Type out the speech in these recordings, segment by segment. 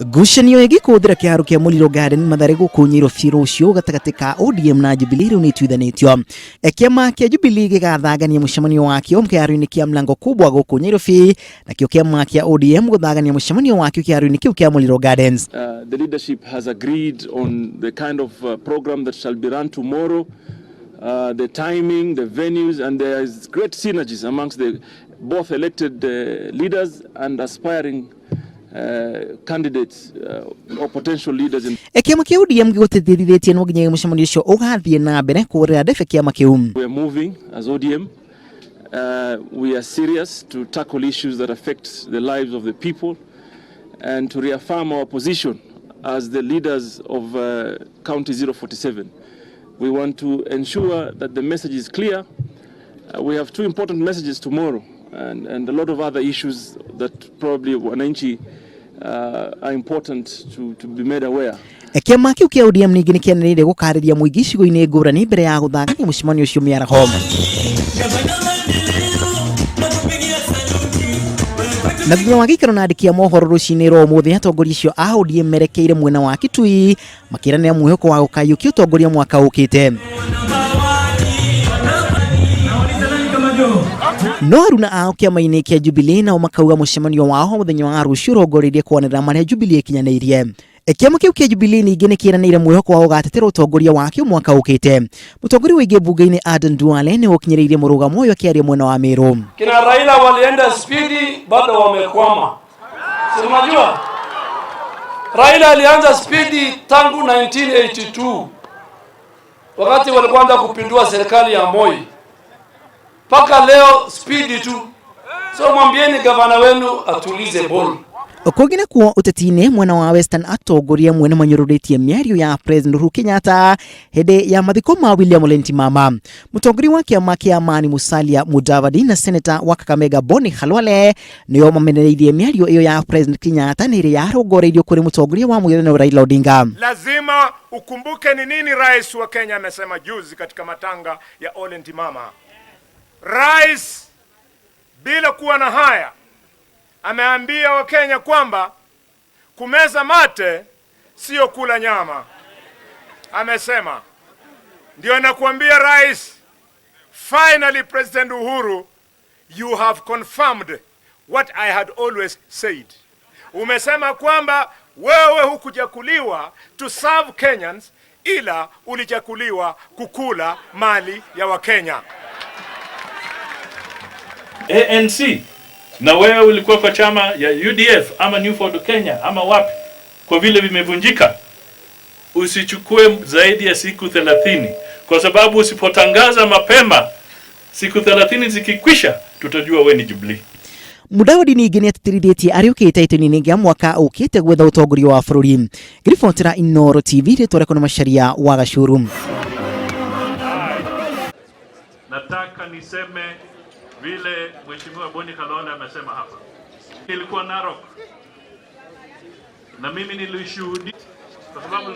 Ngucanio ĩngĩ kũhũthĩra kĩharo kĩa Muliro Garden Mathare gũkũ Nyairobi rũciũ gatagatĩ ka ODM na Jubilee rĩu nĩ ituithanĩtio. Kĩama kĩa Jubilee gĩgathangania mũcemanio wakĩo kĩharo-inĩ kĩa Mlango Kubwa gũkũ Nyairobi, nakĩo kĩama kĩa ODM gũthangania mũcemanio wakĩo kĩharo-inĩ kĩu kĩa Muliro Gardens. The leadership has agreed on the kind of program that shall be run tomorrow, the timing, the venues, and there is great synergies amongst the both elected leaders and aspiring candidates or potential leaders in Kĩama kĩa ODM gĩgũtĩtĩrithĩtie no nginya mũcemanio ũcio ũgathiĩ na mbere kũhũrĩra ndebe kĩama kĩu. We are moving as ODM. We are serious to tackle issues that affect the lives of the people and to reaffirm our position as the leaders of County 047. We want to ensure that the message is clear. We have two important messages tomorrow and a lot of other issues that probably wananchi are important to be made aware. Kĩama kĩu kĩa ODM ningĩ nĩ kĩanĩrĩire gũkarĩria mũingĩ icigo-inĩ ngũrani mbere ya gũthangania mũcemanio ũcio mĩaraho. Na thutha wa gĩikaro na andĩki a mohoro rũcinĩ rwa ũmũthĩ, atongoria acio a ODM merekeire mwena wa Kitui makĩranĩra mwĩhoko wa gũkayũkia ũtongoria mwaka ũkĩte. No aruna ao kĩama-inĩ kĩa Jubilee nao makauga mũcemanio wao mũthenya wa rũciũ ũrongoreirie kwanĩrĩra marĩa Jubilee ĩkinyanĩirie. Kĩama kĩu kĩa Jubilee ningĩ nĩ kĩranĩire mwĩhoko wa gũgatetera ũtongoria wakĩo mwaka ũkĩte. Mũtongoria wa ingĩ mbunge-inĩ Aden Duale nĩ ũkinyĩrĩirie mũrũgamo ũyũ akĩaria mwena wa Meru. Kina Raila walienda spidi, bado wamekwama. Si unajua Raila alianza spidi tangu 1982 wakati walikuanza kupindua serikali ya Moi mpaka leo spidi tu. So mwambieni gavana wenu atulize ball. Kũngĩ nakuo ũteti-inĩ mwena wa Western atongoria amwe nĩ manyũrũrĩtie mĩario ya President Uhuru Kenyatta hĩndĩ ya mathiko ma William Ole Ntimama. Mũtongoria wa kĩama kĩa Amani Musalia Mudavadi na seneta wa Kakamega Boni Khalwale nĩo mamenereirie mĩario ĩyo ya President Kenyatta nĩ ĩrĩa yarongoreirio kũrĩ mũtongoria wa mũng'ethanĩro Raila Odinga. Lazima ukumbuke ni nini rais wa Kenya amesema juzi katika matanga ya Ole Ntimama. Rais bila kuwa na haya ameambia Wakenya kwamba kumeza mate sio kula nyama. Amesema, ndio nakuambia rais, finally President Uhuru, you have confirmed what I had always said. Umesema kwamba wewe hukuchaguliwa to serve Kenyans, ila ulichaguliwa kukula mali ya Wakenya. ANC na wewe ulikuwa kwa chama ya UDF ama New Ford Kenya ama wapi, kwa vile vimevunjika, usichukue zaidi ya siku 30, kwa sababu usipotangaza mapema, siku 30 zikikwisha, tutajua we ni Jubilee. Mudavadi ningĩ nĩ atĩtĩrithĩtie arĩũkĩte itũni-inĩ rĩa mwaka ũkĩte gwetha ũtongoria wa bũrũri. Ngĩribotera Inooro TV, rĩtwa rĩakwa nĩ Macharia wa Gacuru. Nataka niseme vile Mheshimiwa Boni Khalwale amesema hapa. Nilikuwa Narok na mimi nilishuhudia, kwa sababu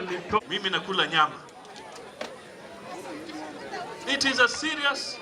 mimi nakula nyama. It is a serious